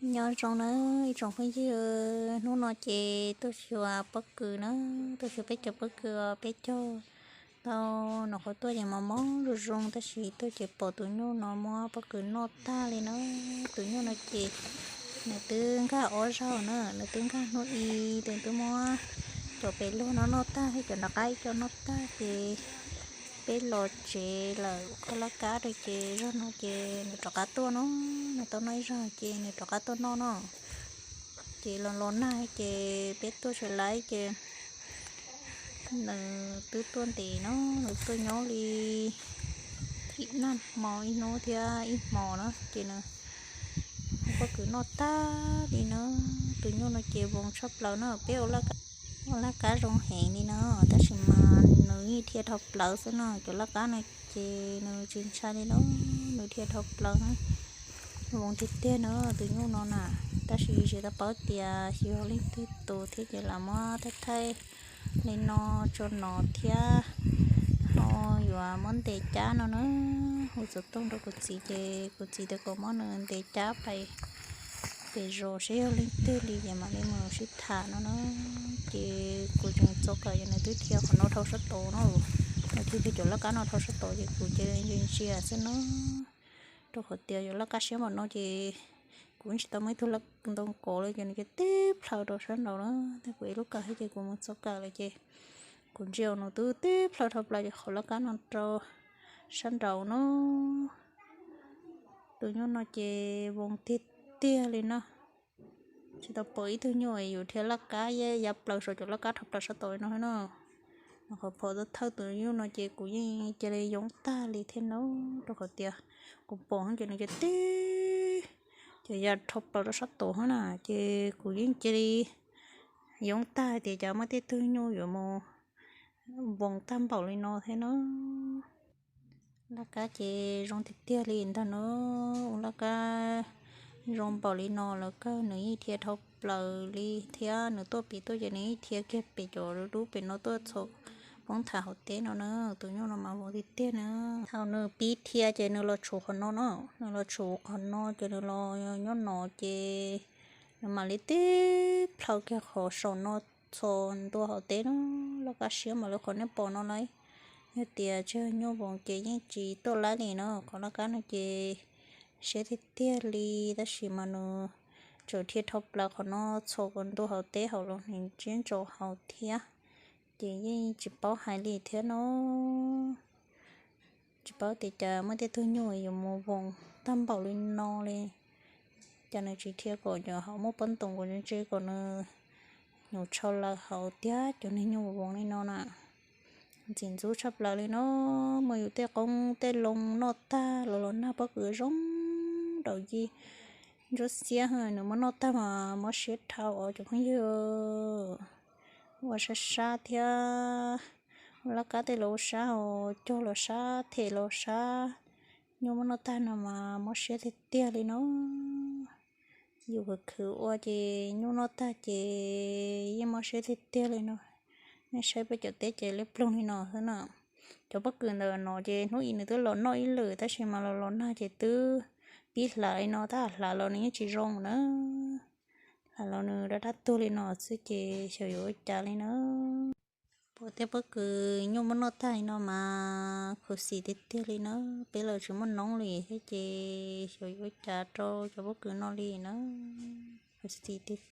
Nyob zoo na ib tsoom phooj ywg, hnub no ces tuaj xyuas pob kws na, tuaj xyuas peb cov pob kws, peb cog tau nov qhov tuaj ces mos mos zoo zoo, tab sis tuaj ces pom tus nyuj no muab pob kws noj tag li na. Tus nyuj no ces nws twb nkag ob zaug na, nws twb nkag hnub ib, nws twb muab cov pem luag no noj tag thiab cov nram qab ib co noj tag ces peb los tsev lawm kho laj kab rau ces zaum no ces nws rov qab tuaj no, nws tau noj ib zaug ces nws rov qab tuaj noj no. Ces los los nag ces peb tuaj tsis laib ces nws twb tuaj ntev no, nws tuaj nyob li thim nag hmo ib hnub thiab ib hmos na ces nws muab pob kws noj tag li na. Tus nyuj no ces voos tshaj plaws na, peb ua laj kab zoo heev li na, tab sis mas nws yeej dhia dhau plaws xwb no. Cov laj kab no ces nws tsis ntshai li na, nws dhia dhau plaws, voos tiag tiag na tus nyuj no na. Tab sis tsis tau paub tias xyov leej twg tus thiab ces lam muab thaij thaij li no tso no thiab, ho yuav muab ntes cab no na. Hu xov tooj rau kuv txiv ces kuv txiv tias kom muab nws ntes cab pais pem zos seb yog leej twg li ces mam li mus sib tham no na. Ces kuv tseem txog kawm ces nws twb dhia qhov no dhau sab tod no, nws dhia kiag cov laj kab no dhau sab tod ces kuv cia li ntsia ntsia xwb no. Rau qhov tias yog laj kab siab npaum no ces kuv tsis tau muaj ib tug laj ntoo kov li ces nws cia li tib plhaw rau sab nraud na. Tab kuv ev lub kawm thiab ces kuv mus txog kawm lawm ces kuv ntsia nws twb tib plhaw dhau plaws ces qhov laj kab no rau sab nraud no. Tus nyuj no ces voos tiag tiag li no. Tsis tau pom ib tug nyuj yus dhia laj kab yav plaws saum cov laj kab dhau plaws sab tod no na. Qhov phom thawj tus nyuj no ces kuv yeej cia li yoob tag li thiab no, rau qhov tias kuv pom ces nws cia li tib, ces yav dhau plaws rau sab tod na, ces kuv yeej cia li yoob tag hais tias cas muaj tej tug nyuj yuav mus voos tag npaum li no thiab no. Laj kab ces zoo tiag tiag li ntag no, ua laj kab zoo npaum li no lawm kawg nws yeej dhia dhau plaws li thiab, nws tuaj pem tuaj ces nws yeej dhia kiag pem cov dub dub pem no tuaj txhos poob tham hauv teb no na. Tus nyuj no mas voos tiag tiag na. Thaum nws pib dhia ces nws los tshuav qhov no no, nws los tshuav qhov no ces nws los nyob no ces nws mam li tib plhaw kiag qhov saum no txhos ntua hauv teb no. Laj kab siab npaum li qhov nej pom no lauj. Yog tias tsis yog nyuj voos ces yeej tsis tuaj laib li no. Qhov laj kab no ces siab tiag tiag li, tab sis mas nws tseem dhia dhau plaws qhov no txhos ntua hauv teb hauv los nws tsiab ntsaus hauv thiab, ces yeej tsis paub hais li thiab no. Tsis paub tias cas muaj tej tug nyuj yuav mus voos tag npaum li no li. Cas nws tsis dhia kom cov hauv muaj pob ntoos kom ntse ntse kom nws nyuam tshau lawm hauv tiag, cov niag nyuj voos li no na. Ntxim ntxub tshaj plaws li no, muaj yus tej qoob tej loo noj tag los los nag pob kws zoo nraum yi ntsuab xiab, nws muab noj tag mas mob siab dhau os cov phooj ywg. Ua sab sab thiab, ua laj kab tej los ua sab, cog los sab, them los sab. Nyuj muab noj tag no mas mob siab tiag tiag li no. Yus khwv khwv ua ces nyuj noj tag ces yeej mob siab tiag tiag li no. Nej saib peb cov teb ces liab ploog li no xwb na. Cov pob kws ntawm no ces hnub ib nws twb los noj ib lwm tab sis mas los los nag ces twb pib hlav li no, tab hlav los nws yeej tsis zoo na. Hlav los nws dab dab tuag li no xwb ces xyov yuav ua cas li na. Pom tej pob kws nyuj muab noj tag li no mas khuv xim tiag tiag li na. Peb los tsis muaj noob li thiab ces xyov yuav ua cas rau cov pob kws no li na. Khuv xim tiag